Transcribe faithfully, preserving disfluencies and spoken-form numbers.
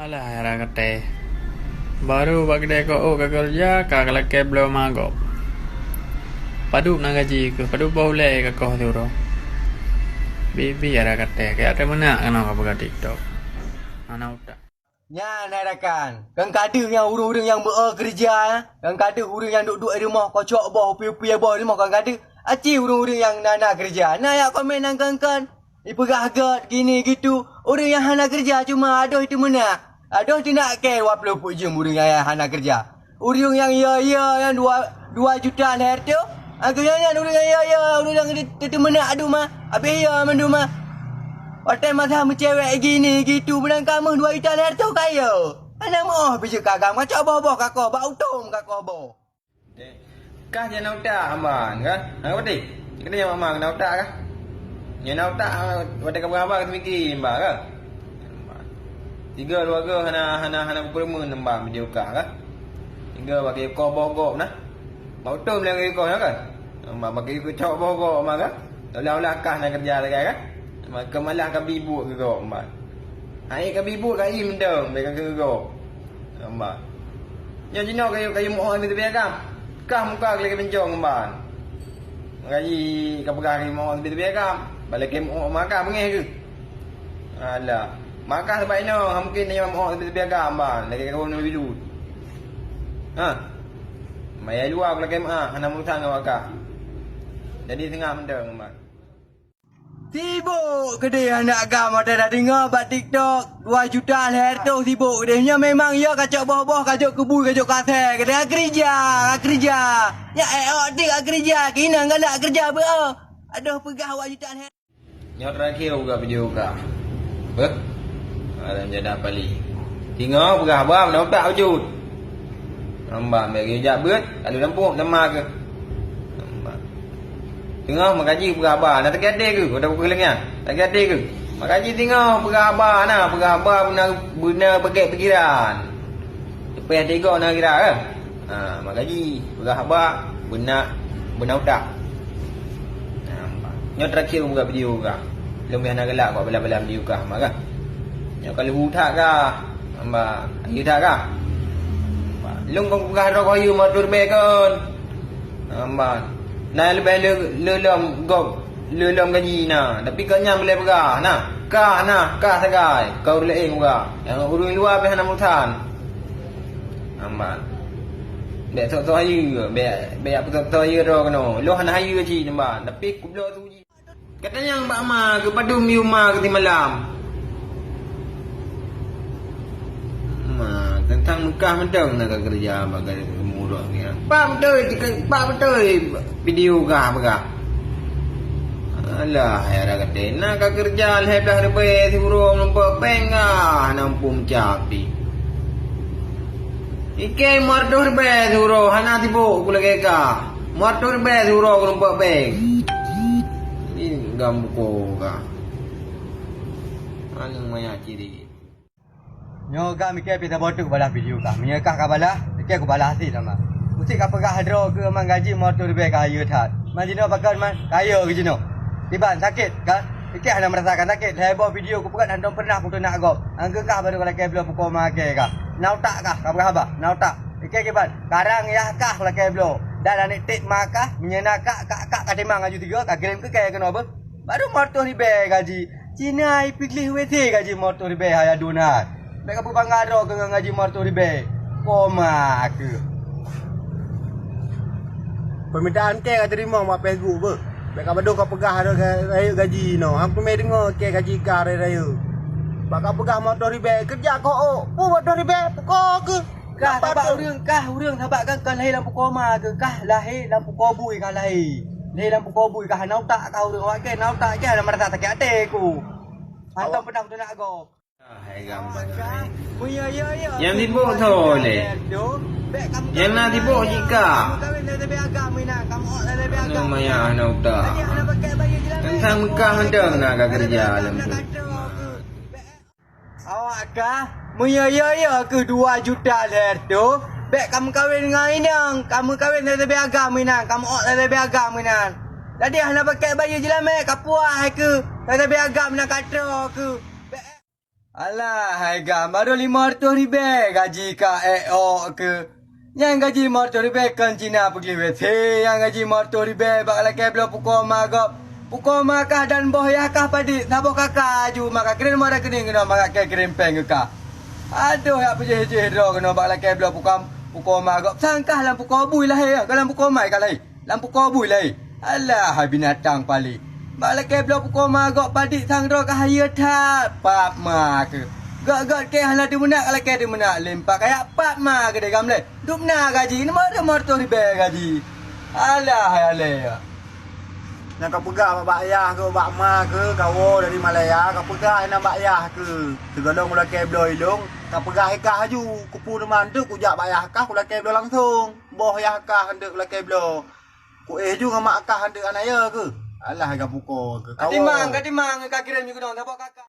Alah, hara katé. Baru bak keudè keu'oh ka keureuja, ka lakèe bloe ma gob. Padub na gaji keuh, padub boh ulèe ka koh siuroe. Bibi hara katé, kaya teumeunak keunoe ka peugah TikTok. Hana utak. Nyan hai rakan, kan ka deuh nyang ureueng-ureueng nyang beu-o keureuja, kan ka deuh ureueng nyang duek-duek di rumoh, kocok boh, upie-upie boh di rumoh, kan ka deuh. Aci ureueng-ureueng nyang na-na keureuja, na jak komen nyang kon-kon. Ipeugah gèt, gini gitu. Ureueng nyang hana keureuja cuma adoh teumeunak. Adoh teunak kèe dua ploh peuet jeuem ureueng nyang hana keureuja. Ureueng nyang yo-yo nyang dua, dua juta lhèe reutôh. Akhé nyan ureueng nyang yo-yo, ureueng nyang teu-, teumeunak adoh ma. Abéh yo mandum ma. Watèe masa meucewek gini gitu, beunang kamoe dua juta lhèe reutôh ka yo. Hana meu'oh pih jeuet ka agam, kacok boh-boh ka koh, bak utom ka koh boh. Kah nyang na utak hamba, kan? Ha, ka beutôi? Keuneuk nyang mak-mak na utak, kah? Nyang na utak, watèe ka peugah haba, ka teupike hamba, kan? Tiga dua go hana, hana, hana kupeureumeun hamba meunyoe kah, kan? Tiga bak kayue koh boh gob na. Bak utom lé kayue koh nyan, kan? Hamba bak kayue keucok boh gob hamba, kan? Ulah-ulah kah na keureuja lagèe, kan? Hamba keu malah ka bi buet keu gob hamba. Hai ka bi buet ka i mantong, bèk ka keu gob. Hamba. Nyoe jinoe kayue, kayue meu'oh leubeh agam. Kah muka lagèe bencong ban. Makajih ka peugah kayue meu'oh leubeh agam. Bak lagèe meu'oh maka beungèh keuh. Alah. Maka sabab inoe, ha mungken nyoe meu'oh leubeh agam ban. Lagèe kawan Nabi Lut. Ha. Maya luwa lagèe meu'ah, hana meurusan ngon maka. Jadi seungab mantong ban. Sibok keudeh aneuk agam watèe tadeungö bak TikTok, dua juta lhèe reutôh sibok keudeh. Nyoe memang yo kacok boh-boh, kajok keubui, kajok kasè, keudeh ka keureuja, ka keureuja. Nyak ék ôk tik ka keureuja, keunan galak keureuja beu. Adoh peugah dua juta lhèe. Nyoe terakhir buka video kah. Beuh? Alam jadah pali. Singoh peugah haba meunan utak bacut. Hamba mé geujak beuet, lalu lampôh nama keuh. Hamba. Singoh meukaji peugah haba, na sakét até keuh, pada pukul lengah. Sakét até keuh. Meukaji singoh peugah haba na, peugah haba beuna, beuna pakai pikiran. Leupah até gob na kira keuh. Ha, meukaji peugah haba beuna, beuna utak. Nyoe terakhir buka video kah. Lôn pih hana galak bak bala-bala video kah, mak kah. Nyoe ka leuhu that kah. Hamba, ayu that kah. Lôn kon peugah droe kah ayu motor bèe kon. Hamba. Na leubeh le, le lom gob, le lom gaji na. Tapi kon nyan boleh peugah na. Kah na, kah sagai. Ka ureueng laén peugah. Nyang ureueng luwa pih hana meurusan. Hamba. Bèk sok-sok hayeue, bèk, bèk peusok-sok hayeue droe keunoe. Lôn hana hayeue cit, hamba. Tapi kubloe su jih. Katanyong bak ma keuh padum yue ma keuh simalam. Ma, teuntang meukah mantong na ka keureuja bak murah nyan. Pak beutôi, pak beutôi video kah peugah. Alah, hai ragate, na ka keureuja lhèe blah ribèe siuroe meureumpok péng kah, hana muphom cap pih. Ikei meuardôh ribèe siuroe, hana sibok kulagèe kah. Meuardôh ribèe siuroe meureumpok péng. Ih, gam buko kah. Aneuk maya ciri. Nyoe ka mikée pih saboh teuk balah video kah. Meunyoe kah ka balah, mikée kubalah cit sama. Usit ka peugah droe keuh man gaji meuardôh ribèe ka hayeue that. Man jinoe pakon man, ka hayeue keuh jinoe. Kiban sakét kan? Ikée hana meurasakan sakét. Lhèe boh video kupeugöt hana pernah kuteunak gob. Angkeu kah baru lakée bloe pukon ma kée kah. Na utak kah, ka peugah haba, na utak. Ikée kiban, karang yah kah lakée bloe. Dan aneuk tet ma kah, meunyoe na kak, kak, kak ka timang aju tiga, ka kirém keu kée keunoe beuh. Baru meuardôh ribèe gaji. Cina ipigleh W C gaji meuardôh ribèe hai aduna. Bèk ka peubangga droe keuh ngon gaji meuardôh ribèe. Koma keuh. Peumintaan kée ka teurimong bak Facebook beuh. Bèk ka padum ka peugah droe ka rayeuk gaji inoe. Han teumé deungoe kée gaji kah rayeuk-rayeuk. Bak ka peugah meuardôh ribèe, keureuja keu ôk. Peue meuardôh ribèe? Peuko keuh. Kah sabab ureueng, kah ureueng sabab kan, kan lahé lam pukon ma keuh, kah lahé lam pukon bui kah lahé. Lahé lam pukon bui kah hana utak kah ureueng awak kèe, na utak kèe hana meurasa sakét até ku. Hantom pernah kuteunak gob. Hai gampang. Nyang sibok tho lé. Nyang na sibok jika. Aneuk maya hana utak. Teuntang meukah mantong na ka keureuja lam tu. Awak kah, meunyoe yo-yo keuh dua juta lhèe reutôh, bèk kameukawen ngon inong, kameukawen sabe agam inan, kameuok sabe agam inan. Jadi hana pakèk bayeue jeulamèe, kapuah keuh, sabe agam inan katroe keuh. Bèk. Alah, hai gam, baru lima ratus ribèe gaji ka ék ôk keu. Nyang gaji lima ratus ribèe kon Cina peugleh W C, nyang gaji lima ratus ribèe bak lakèe bloe pukoe ma gob. Pukoe ma kah dan boh yah kah padit, saboh kaka aju maka kirém nomor rekening keunoe maka kèe kirém péng keu kah. Adoh, jak peujéh-jéh droe keunoe bak lakèe bloe pukoe, pukoe ma gob. Sang kah lam pukoe bui lahé, ka lam pukoe ma ka lahé. Lam pukoe bui lahé. Alah, hai binatang palék. Bak lakèe bloe pukoe ma gob padit sang droe ka hayeue that. Pap ma keuh. Göt-göt kèe hana teumeunak, ka lakèe teumeunak lé empat kayak pap ma keuh deh gamlé. Dum na gaji, lima ratus ribèe gaji. Alah, hai alèe. Nyang ka peugah bak, bak yah keuh, bak ma keuh, kawoe dari Malaya, ka peugah inan bak yah keuh. Sigohlom ulakèe bloe ilông, ka peugah ikah aju, kupeue teuma eunteuk kujak bak yah kah, ulakèe bloe langsông. Boh yah kah eunteuk ulakèe bloe. Kuéh ju ngon mak kah eunteuk anaya keuh. Alah, ka pukoe keuh. Ka timang, ka timang, ka kirém ju keunoe, saboh kaka.